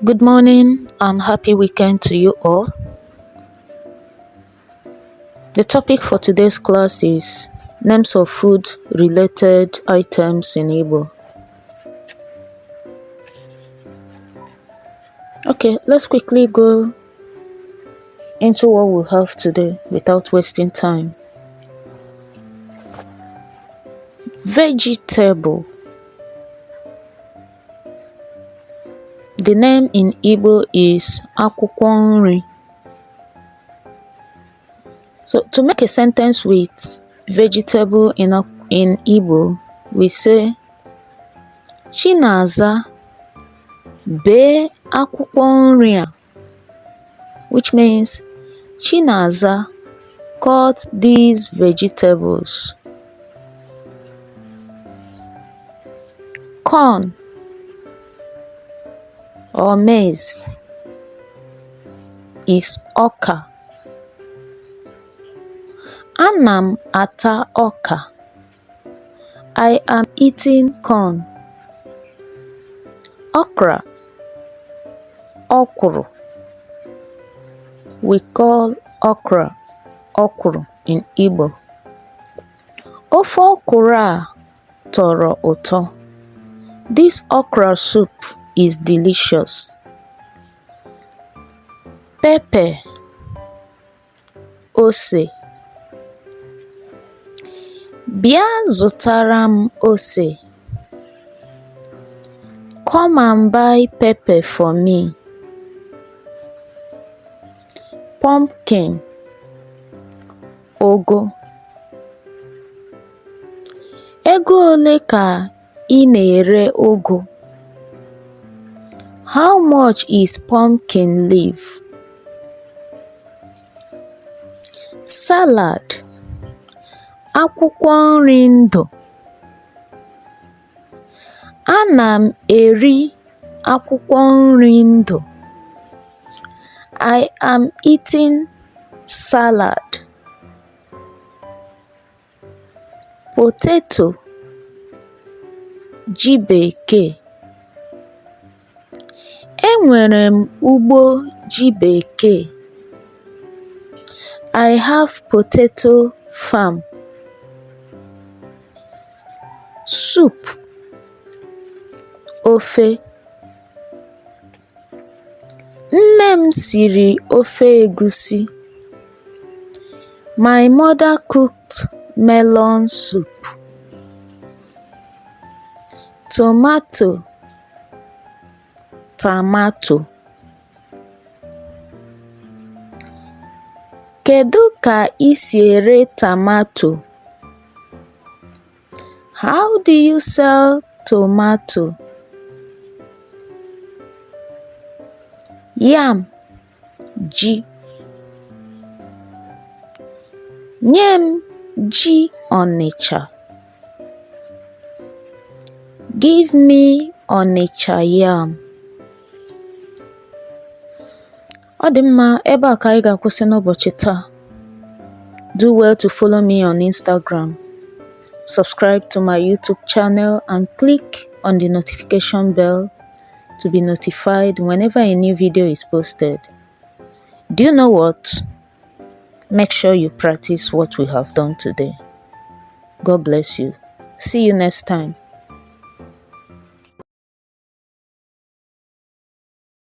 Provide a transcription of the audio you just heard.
Good morning and happy weekend to you all. The topic for today's class is names of food related items in Igbo. Okay, let's quickly go into what we have today without wasting time. Vegetable. The name in Igbo is akwụkwọ nri. So to make a sentence with vegetable in Igbo, we say Chinaza bee akwụkwọ nri a, which means Chinaza, cut these vegetables. Corn or maize is ọka. Ana m ata ọka. I am eating corn. Okra, ọkwụrụ. We call okra ọkwụrụ in Igbo. Ofe ọkwụrụ a tọrọ ụtọ. This okra soup is delicious. Pepper, ose. Bịa zụtara m ose. Come and buy pepper for me. Pumpkin, ụgụ. Ego ole ka ị na-ere ụgụ? How much is pumpkin leaf? Salad, akwụkwọ nri ndụ. Ana m eri akwụkwọ nri ndụ. I am eating salad. Potato, ji bekee. Enwere m ugbo ji bekee. I have potato farm. Soup, ofe. Nne m siri ofe egusi. My mother cooked melon soup. Tomato, tamato. Kedu ka i si ere tamato? How do you sell tomato? Yam, ji. Nye m ji Ọnịcha. Give me Onitsha yam. Ọ dị mma, ebe a ka anyị ga-akwụsị n'ụbọchị taa. Do well to follow me on Instagram, subscribe to my YouTube channel and click on the notification bell to be notified whenever a new video is posted. Do you know what? Make sure you practice what we have done today. God bless you. See you next time.